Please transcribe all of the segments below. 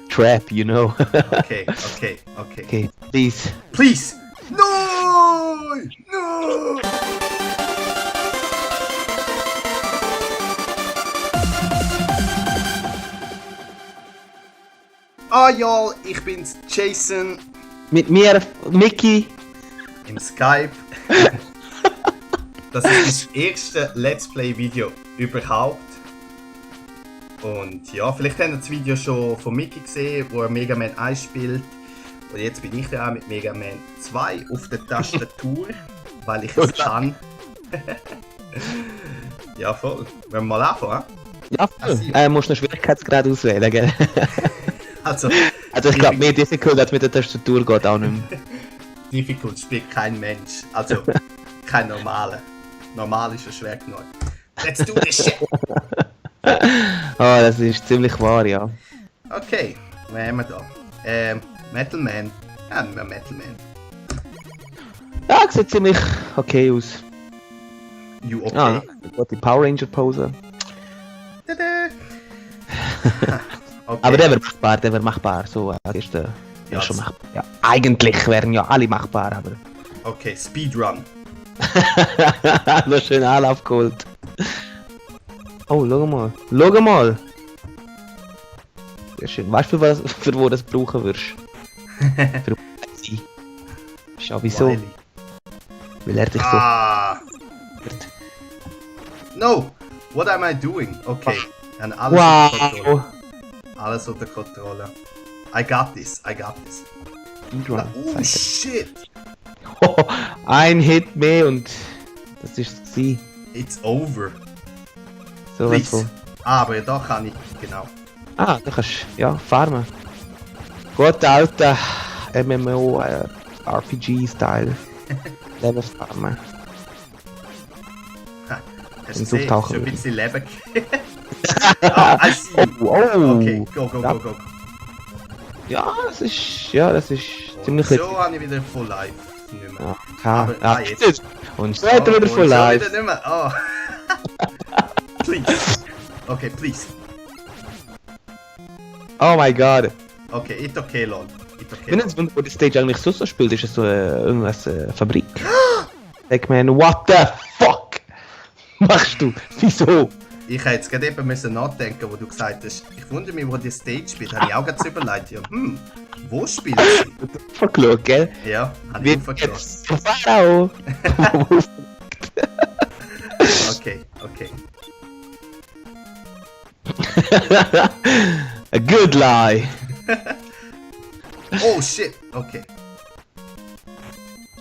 Trap, you know. Okay. Okay, please. Please! No! No! Ah, y'all, ich bin's, Jason, Mit mir, Mickey. im Skype. Das ist das erste Let's Play-Video überhaupt. Und ja, vielleicht habt ihr das Video schon von Mickey gesehen, wo er Mega Man 1 spielt. Und jetzt bin ich ja auch mit Mega Man 2 auf der Tastatur, weil ich es kann. Ja, voll. Wollen wir mal anfangen? Ja, voll. Musst du einen Schwierigkeitsgrad auswählen, gell? Also Ich glaube, mehr Difficult als mit der Tastatur geht auch nicht mehr. Difficult spielt kein Mensch. Also kein normaler. Normal ist er schwer genug. Let's do this shit! Das ist ziemlich wahr, ja. Okay, was haben wir da? Metal Man. Ja, nicht mehr Metal Man. Ja, sieht ziemlich okay aus. You okay? Ah, die Power Ranger Pose. Tada. Okay. Aber der wird machbar, so ist der Ja, schon machbar. Ja, eigentlich wären ja alle machbar, aber... Okay, Speedrun. Noch schön Anlauf geholt. Oh, schau mal. Sehr schön. Weißt du, für wo das brauchen wirst? Für sie. Schau, wieso? Wiley. Weil er dich so... Ah! No! What am I doing? Okay. Und alles unter Kontrolle. Wow! Alles unter Kontrolle. I got this. Speedrun. Oh shit! Ein Hit mehr und das ist es gewesen. It's over. So was Please. von. Ah, aber da kann ich, genau. Ah, da kannst ja farmen. Gut, alter MMO RPG-Style. Level farmen. Hast du Ins gesehen? Auftauchen Schon ein würden. bisschen Leben. Ah, I see you. Oh, Okay, go. Ja, das ist ziemlich So habe ich wieder Full Life. Nicht mehr. Aber- jetzt. Und später wieder und voll schon live. wieder nicht mehr. Oh. Please. Okay, please. Oh my god. Okay, it's okay, lol. It's okay. Wenn jetzt, wo die Stage eigentlich so spielt, ist es so irgendwas Fabrik. Sag man, what the fuck machst du? Wieso? Ich hätte jetzt gerade eben müssen nachdenken, wo du gesagt hast, ich wundere mich, wo die Stage spielt. Habe ich auch gerade überlegt, ja, wo spielt sie? Verklug, gell? Ja, habe ich Wird aufgehört. jetzt Pharao. Okay. A good lie. Oh shit, okay.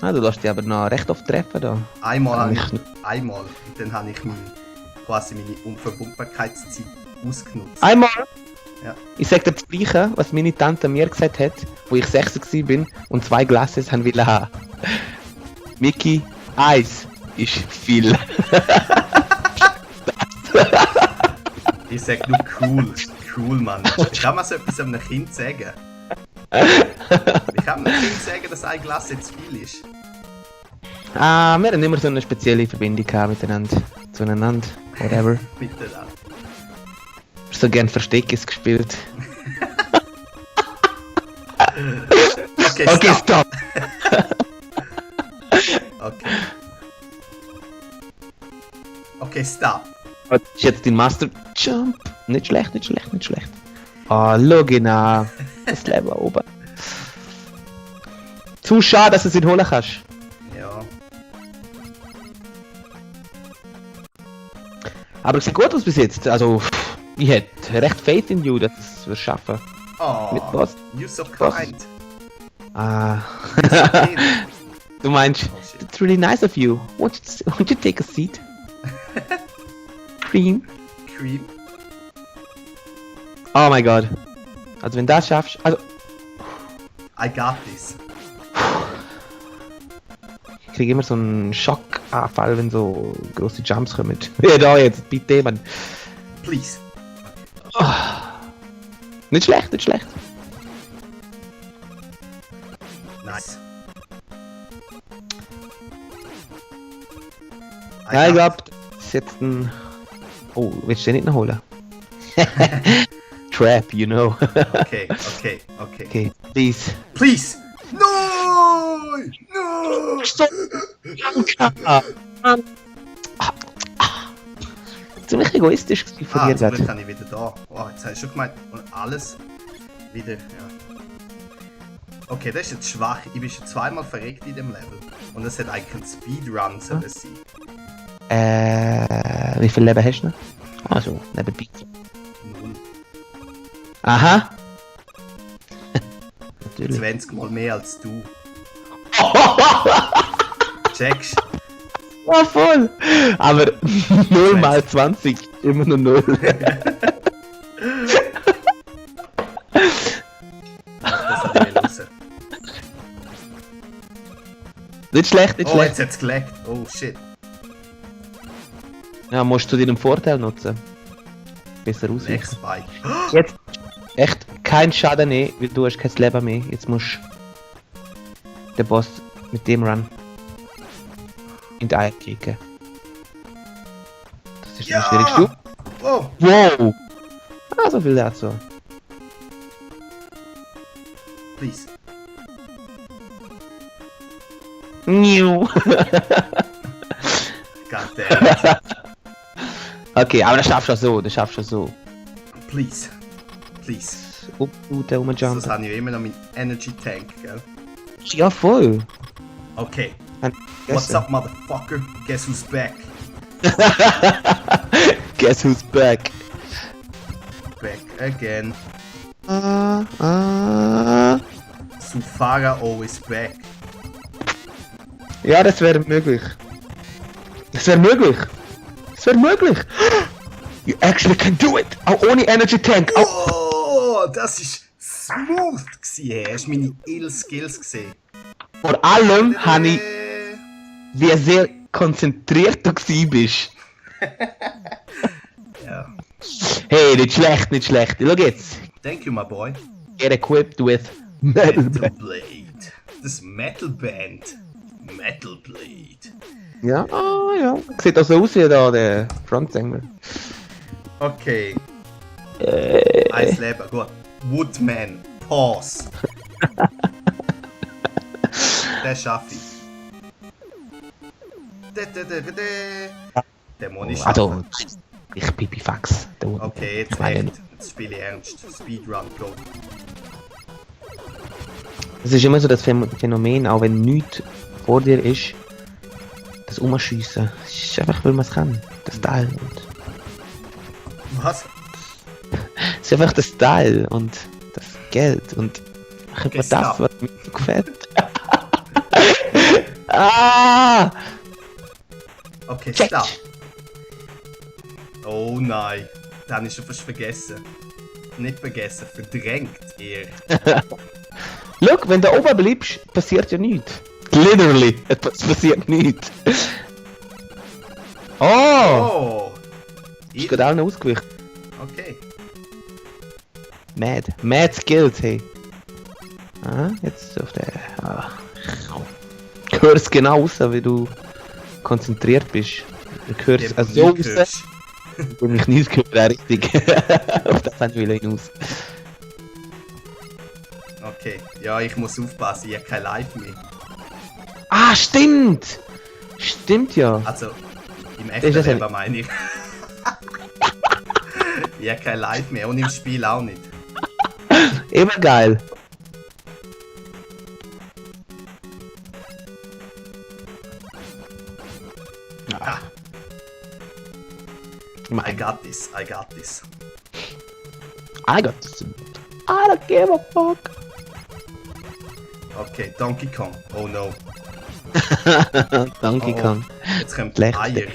Ah, du lässt dich aber noch recht oft treffen da. Einmal, Ich- und dann habe ich quasi meine Unverwundbarkeitszeit ausgenutzt. Einmal. Ja. Ich sag dir das Gleiche, was meine Tante mir gesagt hat, wo ich 16 bin und 2 Glasses haben wollte haben. Mickey, Eis ist viel. Ich sag nur cool, Mann. Wie kann man so etwas einem Kind sagen? Wie kann man einem Kind sagen, dass ein Glas jetzt viel ist? Wir haben immer so eine spezielle Verbindung gehabt miteinander, zueinander, whatever. Miteinander. So gern Versteckes gespielt. Okay, Okay, stop. stop! Okay. Okay, stop. Was ist jetzt dein Master Jump? Nicht schlecht. Ah, schau genau. Das Leben oben. Zu schade, dass du es ihn holen kannst. Ja. Aber es sieht gut aus bis jetzt. Also, ich hätte recht Faith in you, dass du es wirst schaffen. Oh, Mit was? you're so kind. Ah, You're so kind. du meinst, Oh, shit. it's really nice of you. Won't you take a seat? Cream. Cream. Oh my god. Also wenn du das schaffst, also I got this. ich kriege immer so einen Schockanfall, wenn so große Jumps kommen. Ja, da jetzt, bitte, man. Please. Nicht schlecht. Nice. Ja, ich glaube, das ist jetzt ein... Oh, willst du den nicht noch holen? trap, you know. Okay. Okay, please. Please! Nein! Nein! Stopp! Ziemlich egoistisch gewesen von dir zum Glück gerade. habe ich wieder da. Oh, jetzt habe ich schon gemeint, und alles wieder, ja. Okay, das ist jetzt schwach. Ich bin schon zweimal verreckt in dem Level. Und es hätte eigentlich ein Speedrun sollen sein. Wie viel Leben hast du noch? Also, nebenbei. 0. Aha! Natürlich. 20 mal mehr als du. Checkst? Ja, voll! Aber 0 mal 20, immer nur 0. Das hat ich raus. Nicht schlecht, nicht Oh, schlecht. jetzt hat's geleckt. Oh shit. Ja, musst du zu deinem Vorteil nutzen. Besser ausweichen. Next Spike. Jetzt echt kein Schaden mehr, weil du hast kein Leben mehr. Jetzt musst du den Boss mit dem Run in die Eier kicken. Das ist Ja! das Schwierigste. Oh! Wow! Ah, so viel dazu. Please. Niu. Goddammit. Okay, aber das schaffst du so, das schaffst du so. Please. Please. Upbooten, Sonst rumjumpen. habe ich immer noch meinen Energy Tank, gell? Ja, voll. Okay. Ein- What's up, motherfucker? Guess who's back? Guess who's back? Back again. Ah. Sufara always back. Ja, das wäre möglich. Das wäre möglich. Das wäre möglich. You actually can do it. Auch ohne Energy Tank. Auch Oh, das ist smooth gewesen. Hast du meine Skills gesehen? vor allem habe ich, wie sehr konzentriert du gewesen bist. Ja. Hey, nicht schlecht, nicht schlecht. Schau jetzt. Thank you, my boy. Get equipped with Metal Metal Blade. Blade. Das Metal Band. Metal Blade. Ja, ah, ja. Sieht auch so aus wie da der Frontsänger. Okay. Eins Leben, gut. Woodman. Pause. Das schaffe ich. Der muss ich Also, schaffen. ich Pipifax. Okay, jetzt echt. Jetzt spiele ich ernst. Speedrun, go. Es ist immer so das Phänomen, auch wenn nichts vor dir ist, das Umschiessen. Es ist einfach, weil man es kann. Das Style. Und Was? es ist einfach das Style und das Geld und macht man das, Stop. was mir so gefällt. Ah! Okay, Check. stop. Oh nein. Den habe ich schon fast vergessen. Nicht vergessen, verdrängt eher. Schau, wenn du oben bleibst, passiert ja nichts. Literally, es passiert nichts. Oh! Oh! Ist gerade auch noch ausgewichen. Okay. Mad Skills, hey. Ah, jetzt auf der... Ah. Ich höre es genau raus, wie du konzentriert bist. Ich höre es so raus, wenn ich nichts gehört habe, richtig. Auf das habe ich hinaus. Okay, ja, ich muss aufpassen, ich habe kein Live mehr. Ah, stimmt! Stimmt ja. Also, im Ist echten das Leben meine ich. Ich habe kein Live mehr und im Spiel auch nicht. Immer geil. Ah, I Mein Gott. got this, I got this. I got this. I don't give a fuck. Okay, Donkey Kong. Oh no. Donkey Oh. Kong. Jetzt kommt Schlecht. Eier. Der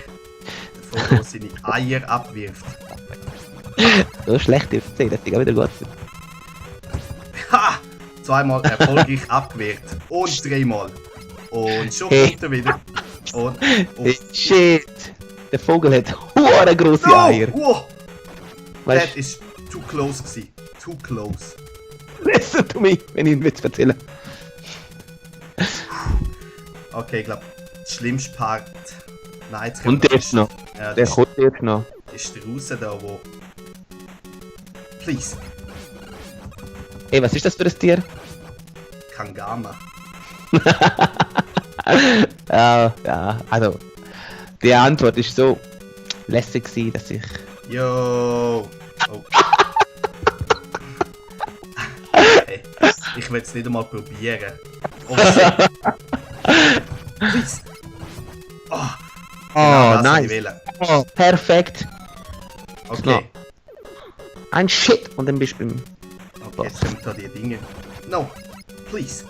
Vogel, der seine Eier abwirft. So schlecht ist es, das ist auch wieder gut. Ha! Zweimal erfolgreich abgewehrt. Und dreimal. Und schon Hey. kommt er wieder. Und. Hey, shit! Der Vogel hat hohe grosse No! Eier. Wow! Weißt Das ist too close gewesen. Too close. du, listen to me, wenn ich ihn Witz erzähle. Okay, ich glaube, der schlimmste Part. Nein, jetzt Und der ist noch. Ja, Der das kommt jetzt noch. ist der raus da, wo. Please. Hey, was ist das für ein Tier? Kangama. Ja, also, die Antwort ist so lässig gewesen, dass ich... Yo! Oh. Hey, ich will es nicht einmal probieren. Oh shit! Please! Oh, Oh, das wollte ich nice. wählen. Oh, perfekt. Okay, Ein Shit. Und dann bist du beim... okay, jetzt kommen da die Dinge. No! Please!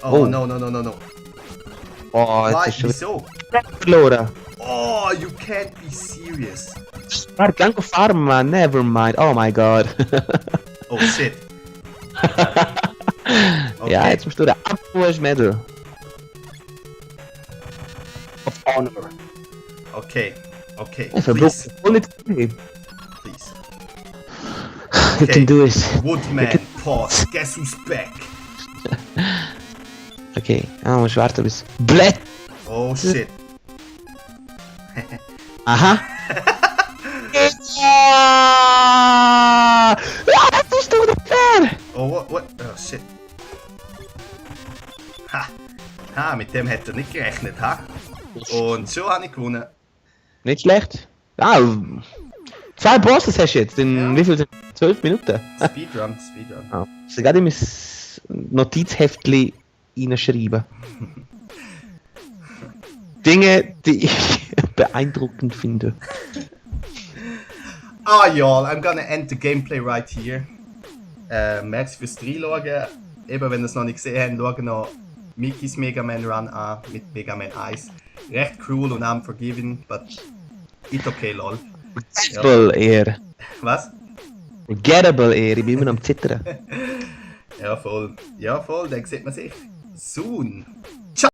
Oh, Oh. no, no, no, no, no. Oh, Why? jetzt ist schon Wieso? wieder verloren. Oh, you can't be serious. Warte, geh auf Farm, man. Never mind. Oh my god. Oh shit. Okay. Ja, jetzt musst du den Abfuhr Medal. Of Honor. Okay, okay, Ich verbrauche please, voll nicht gesehen. please. You can do it. Woodman, pause, guess who's back? Okay, musst warten bis... Blät! Oh shit. Aha! Ja, das ist doch nicht fair! Oh, what? Oh shit. Ha, mit dem hätte er nicht gerechnet, ha? Und schon habe ich gewonnen. Nicht schlecht. Ah, 2 Bosses hast du jetzt. In Ja. wie viel sind 12 Minuten? Speedrun, Speedrun. Ah, ich gerade in mein Notizheftchen reinschreiben. Dinge, die ich beeindruckend finde. Ah, y'all, I'm gonna end the gameplay right here. Merci fürs Reinschauen. Eben, wenn ihr es noch nicht gesehen habt, schaut noch Mikis Mega Man Run an mit Mega Man 1. Recht cruel und unforgiving, but it's okay, lol. Forgettable eher. Was? Forgettable eher, ich bin immer noch am Zittern. Ja, voll. Ja, voll, dann sieht man sich. Soon.